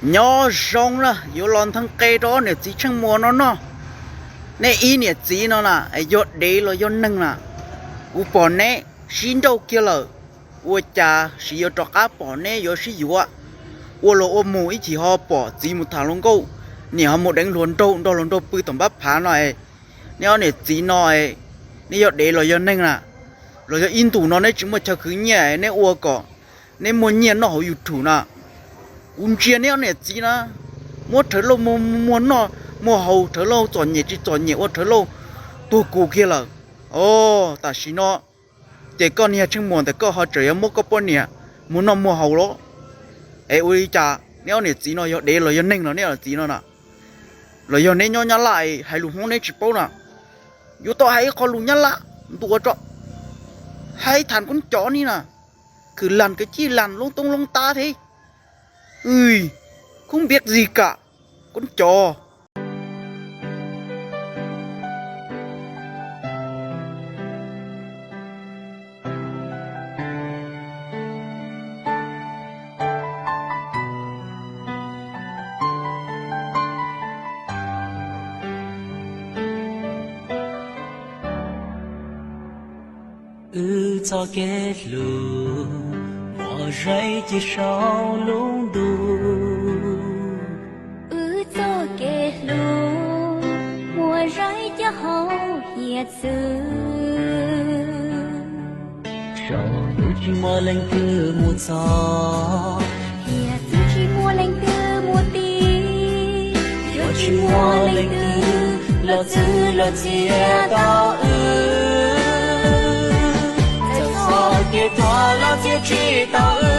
Nyob zoo na, yuav los nthe qe rau ob niam txiv Tsheej Muas no noj. Neb ib niam txiv no na, yog dev los yog neeg na? Kuv pom neb sib nrauj kiag lawm, ua cas sis yuav rov qab pom neb yuav sib yuav. Ua los ua mus ib chim ho pom txiv mus tham hluas nkauj, niam ho mus deev hluas nraug nrog hluas nraug pw tom npab phav no es. Neb ob niam txiv no es, neb yog dev los yog neeg na? Los yog ib ntus no neb tsis muaj chaw khwv nyiaj neb ua kom neb muaj nyiaj noj hauv YouTube na? Kuv ntsia neb ob niam txiv na, muab Rhawv Lauj muag noj muag haus, Rhawv Lauj txom nyem tsis txom nyem ua Rhawv Lauj tuag kus kiag lawm. Os, tam sim no ces koj niag Tsheej Muas ntawm koj ho tseem yuav muab koj poj niam muag noj muag haus los? Es ua li cas neb ob niam txiv no yog dev los yog neeg no neb ob niam txiv no na? Los yog neb nyob Nyab Laj hais lus Hmoob neb tsis paub na? Yuav tau hais ib qho lus Nyab Laj ntuas tso, hais tham koob cov ni na, khwv las kawg cij las loob toob loob tab thiab. Ws, khub npiav zis kam koob cov. Wb txoj kev hlub muaj zeej cia saum lub ntuj. Wb txoj kev hlub muaj zeej cia hauv hiav txwv. Saum ntuj tsis muaj leej twg mus txog, hiav txwv tsis muaj leej twg mus ti, yuav tsis muaj leej twg los txwv los txiav tau wb. Txawm txoj kev tuag los txiav tsis tau wb.